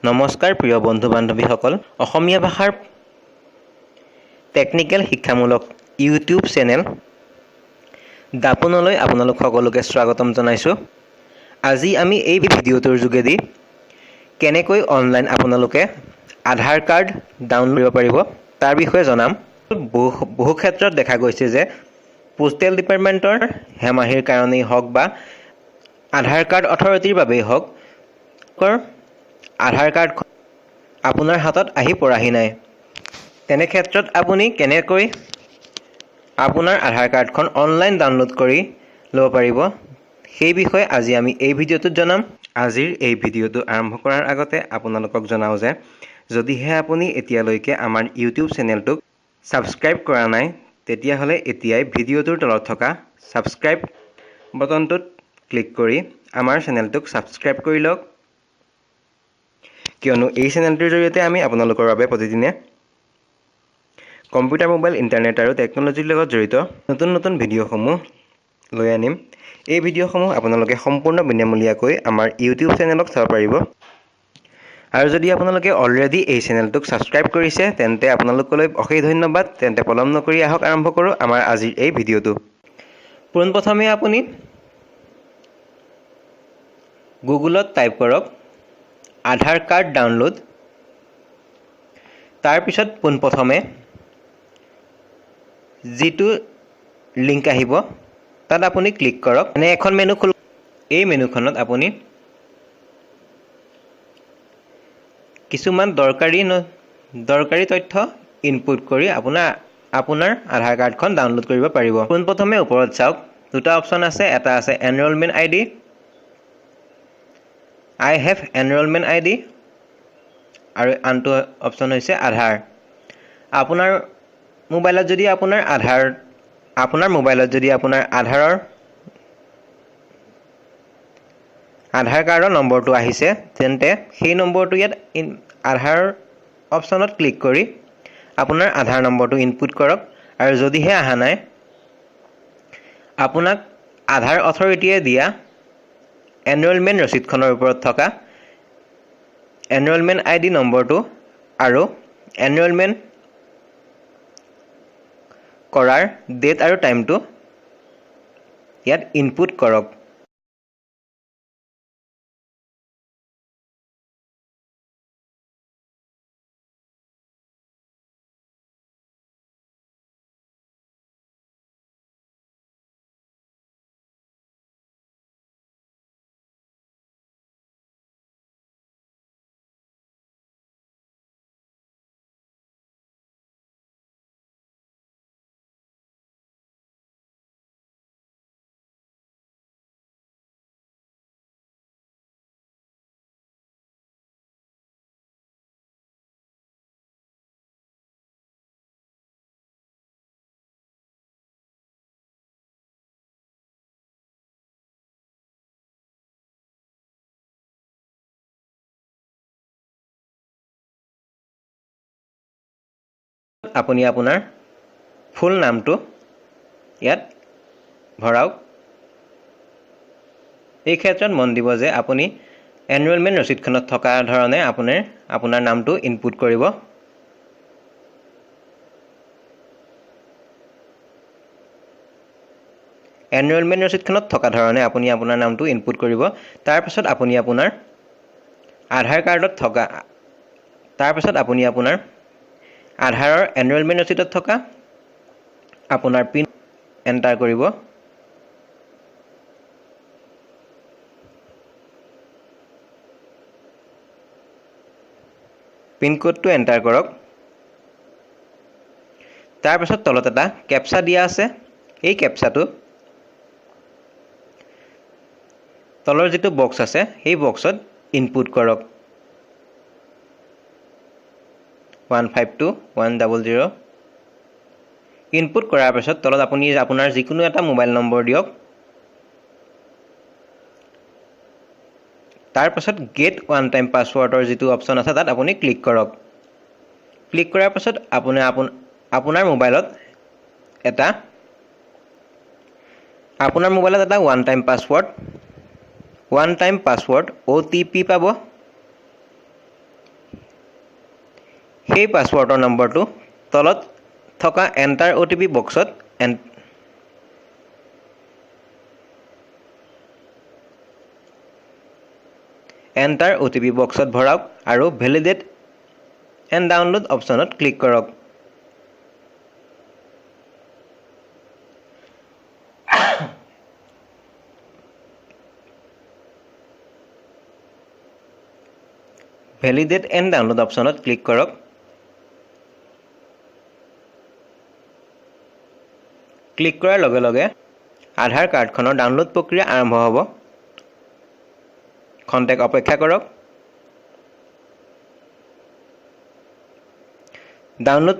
নমস্কাৰ প্ৰিয় বন্ধু বান্ধৱীসকল, অসমীয়া ভাষাৰ টেকনিকেল শিক্ষামূলক ইউটিউব চেনেল দাপোনলৈ আপোনালোক সকলোকে স্বাগতম জনাইছোঁ। আজি আমি এই ভিডিঅ'টোৰ যোগেদি কেনেকৈ অনলাইন আপোনালোকে আধাৰ কাৰ্ড ডাউনলোড কৰিব পাৰিব তাৰ বিষয়ে জনাম। বহু বহু ক্ষেত্ৰত দেখা গৈছে যে পোষ্টেল ডিপাৰ্টমেণ্টৰ হেমাহিৰ কাৰণেই হওক বা আধাৰ কাৰ্ড অথৰিটিৰ বাবেই হওক, আধাৰ কাৰ্ড আপোনাৰ হাতত আহি পৰাহি নাই। তেনে ক্ষেত্ৰত আপুনি কেনেকৈ আপোনাৰ আধাৰ কাৰ্ডখন অনলাইন ডাউনলোড কৰি ল'ব পাৰিব সেই বিষয়ে আজি আমি এই ভিডিঅ'টোত জনাম। আজিৰ এই ভিডিঅ'টো আৰম্ভ কৰাৰ আগতে আপোনালোকক জনাওঁ যে যদিহে আপুনি এতিয়ালৈকে আমাৰ ইউটিউব চেনেলটোক ছাবস্ক্ৰাইব কৰা নাই, তেতিয়াহ'লে এতিয়াই ভিডিঅ'টোৰ তলত থকা ছাবস্ক্ৰাইব বটনটোত ক্লিক কৰি আমাৰ চেনেলটোক ছাবস্ক্ৰাইব কৰি লওক, কিয়নো এই চেনেলটোৰ জৰিয়তে আমি আপোনালোকৰ বাবে প্ৰতিদিনে কম্পিউটাৰ, মোবাইল, ইণ্টাৰনেট আৰু টেকন'লজিৰ লগত জড়িত নতুন নতুন ভিডিঅ'সমূহ লৈ আনিম। এই ভিডিঅ'সমূহ আপোনালোকে সম্পূৰ্ণ বিনামূলীয়াকৈ আমাৰ ইউটিউব চেনেলত চাব পাৰিব। আৰু যদি আপোনালোকে অলৰেডি এই চেনেলটোক ছাবস্ক্ৰাইব কৰিছে, তেন্তে আপোনালোকলৈ অশেষ ধন্যবাদ। তেন্তে পলম নকৰি আহক আৰম্ভ কৰোঁ আমাৰ আজিৰ এই ভিডিঅ'টো। পোনপ্ৰথমে আপুনি গুগলত টাইপ কৰক আধাৰ কাৰ্ড ডাউনলোড। তাৰপিছত পোনপ্ৰথমে যিটো লিংক আহিব তাত আপুনি ক্লিক কৰক। এনে এখন মেনু খোল, এই মেনুখনত আপুনি কিছুমান দৰকাৰী তথ্য ইনপুট কৰি আপোনাৰ আধাৰ কাৰ্ডখন ডাউনলোড কৰিব পাৰিব। পোনপ্ৰথমে ওপৰত চাওক, দুটা অপশ্যন আছে। এটা আছে enrolment ID, I have enrolment ID, আৰু আনটো অপশ্যন হৈছে আধাৰ। আপোনাৰ মোবাইলত যদি আপোনাৰ আধাৰ আপোনাৰ মোবাইলত যদি আপোনাৰ আধাৰ কাৰ্ডৰ নম্বৰটো আহিছে, তেন্তে সেই নম্বৰটো ইয়াত আধাৰ অপশ্যনত ক্লিক কৰি আপোনাৰ আধাৰ নম্বৰটো ইনপুট কৰক। আৰু যদিহে অহা নাই, আপোনাক আধাৰ অথৰিটিয়ে দিয়া এনৰলমেণ্ট ৰচিদখনৰ ওপৰত থকা এনৰলমেণ্ট আই ডি নম্বৰটো আৰু এনৰলমেণ্ট কৰাৰ ডেট আৰু টাইমটো ইয়াত ইনপুট কৰক। আপুনি আপোনাৰ ফুল নামটো ইয়াত ভৰাওক। এই ক্ষেত্ৰত মন দিব যে আপুনি এনৰলমেণ্ট ৰচিদখনত থকা ধৰণে আপোনাৰ নামটো ইনপুট কৰিব। এনৰলমেণ্ট ৰচিদখনত থকা ধৰণে আপুনি আপোনাৰ নামটো ইনপুট কৰিব। তাৰপাছত আপুনি আপোনাৰ আধাৰ কাৰ্ডত থকা তাৰপাছত আপুনি আপোনাৰ আধাৰৰ এনৰলমেণ্ট ৰচিদত থকা আপোনাৰ পিন এণ্টাৰ কৰিব। পিনক'ডটো এণ্টাৰ কৰক। তাৰপাছত তলত এটা কেপচা দিয়া আছে। এই কেপচাটো তলৰ যিটো বক্স আছে সেই বক্সত ইনপুট কৰক। 152100 ইনপুট কৰাৰ পাছত তলত আপুনি আপোনাৰ যিকোনো এটা মোবাইল নম্বৰ দিয়ক। তাৰপাছত গেট ওৱান টাইম পাছৱৰ্ডৰ যিটো অপশ্যন আছে তাত আপুনি ক্লিক কৰক। ক্লিক কৰাৰ পাছত আপোনাৰ মোবাইলত এটা one time password OTP পাব। সেই পাছপৰ্টৰ নম্বৰটো তলত থকা এণ্টাৰ অ'টিপি বক্সত এণ্টাৰ অ'টিপি বক্সত ভৰাওক আৰু ভেলিডেট এণ্ড ডাউনলোড অপশ্যনত ক্লিক কৰক। ভেলিডেট এণ্ড ডাউনলোড অপশ্যনত ক্লিক কৰক। ক্লিক কৰাৰ লগে লগে আধাৰ কাৰ্ডখনৰ ডাউনলোড প্ৰক্ৰিয়া আৰম্ভ হ'ব। খন্তেক অপেক্ষা কৰক। ডাউনলোড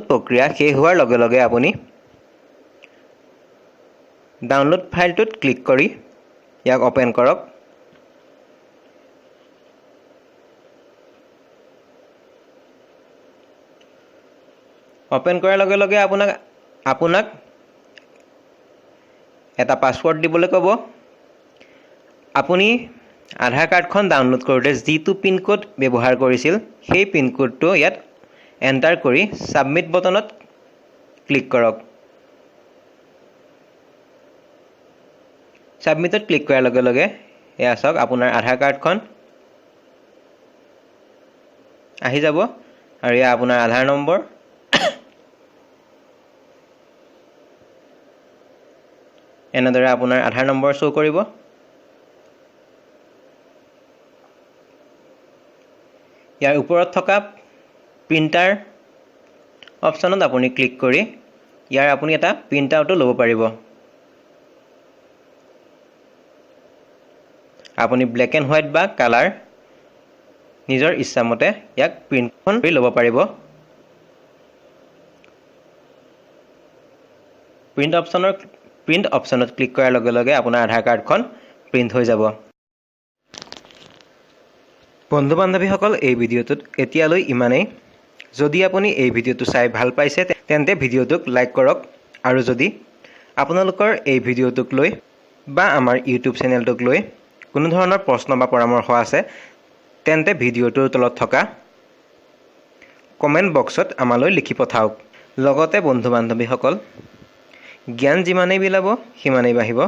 প্ৰক্ৰিয়া শেষ হোৱাৰ লগে লগে আপুনি ডাউনলোড ফাইলটোত ক্লিক কৰি ইয়াক অ'পেন কৰক। অ'পেন কৰাৰ লগে লগে আপোনাক এটা পাছৱৰ্ড দিবলৈ ক'ব। আপুনি আধাৰ কাৰ্ডখন ডাউনলোড কৰোঁতে যিটো পিনক'ড ব্যৱহাৰ কৰিছিল সেই পিনক'ডটো ইয়াত এণ্টাৰ কৰি ছাবমিট বটনত ক্লিক কৰক। ছাবমিটত ক্লিক কৰাৰ লগে লগে এয়া চাওক, আপোনাৰ আধাৰ কাৰ্ডখন আহি যাব আৰু এয়া আপোনাৰ আধাৰ নম্বৰ। এনেদৰে আপোনাৰ আধাৰ নম্বৰ শ্ব' কৰিব। ইয়াৰ ওপৰত থকা প্ৰিণ্টাৰ অপশ্যনত আপুনি ক্লিক কৰি ইয়াৰ আপুনি এটা প্ৰিণ্ট আউটো ল'ব পাৰিব। আপুনি ব্লেক এণ্ড হোৱাইট বা কালাৰ নিজৰ ইচ্ছামতে ইয়াক প্ৰিণ্টখন কৰি ল'ব পাৰিব। প্ৰিণ্ট অপশ্যনত ক্লিক কৰাৰ লগে লগে আপোনাৰ আধাৰ কাৰ্ডখন প্ৰিণ্ট হৈ যাব। বন্ধু বান্ধৱীসকল, এই ভিডিঅ'টোত এতিয়ালৈ ইমানেই। যদি আপুনি এই ভিডিঅ'টো চাই ভাল পাইছে তেন্তে ভিডিঅ'টোক লাইক কৰক আৰু যদি আপোনালোকৰ এই ভিডিঅ'টোক লৈ বা আমাৰ ইউটিউব চেনেলটোক লৈ কোনো ধৰণৰ প্ৰশ্ন বা পৰামৰ্শ আছে তেন্তে ভিডিঅ'টোৰ তলত থকা কমেণ্ট বক্সত আমালৈ লিখি পঠাওক। লগতে বন্ধু বান্ধৱীসকল, জ্ঞান যিমানেই বিলাব সিমানেই বাঢ়িব।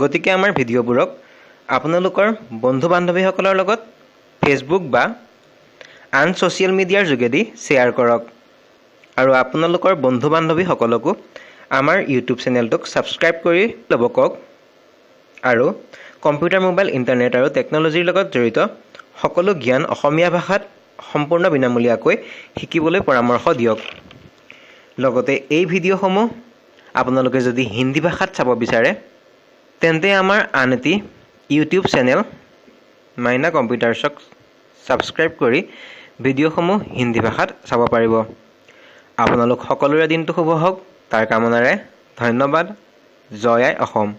গতিকে আমাৰ ভিডিঅ'বোৰক আপোনালোকৰ বন্ধু বান্ধৱীসকলৰ লগত ফেচবুক বা আন ছ'চিয়েল মিডিয়াৰ যোগেদি শ্বেয়াৰ কৰক আৰু আপোনালোকৰ বন্ধু বান্ধৱীসকলকো আমাৰ ইউটিউব চেনেলটোক ছাবস্ক্ৰাইব কৰি ল'ব কওক আৰু কম্পিউটাৰ, মোবাইল, ইণ্টাৰনেট আৰু টেকন'লজিৰ লগত জড়িত সকলো জ্ঞান অসমীয়া ভাষাত সম্পূৰ্ণ বিনামূলীয়াকৈ শিকিবলৈ পৰামৰ্শ দিয়ক। লগতে এই ভিডিঅ'সমূহ আপোনালোকে যদি হিন্দী ভাষাত চাব বিচাৰে তেন্তে আমাৰ আন এটি ইউটিউব চেনেল মাইনা কম্পিউটাৰ্ছক ছাবস্ক্ৰাইব কৰি ভিডিঅ'সমূহ হিন্দী ভাষাত চাব পাৰিব। আপোনালোক সকলোৰে দিনটো শুভ হওক তাৰ কামনাৰে ধন্যবাদ। জয় আই অসম।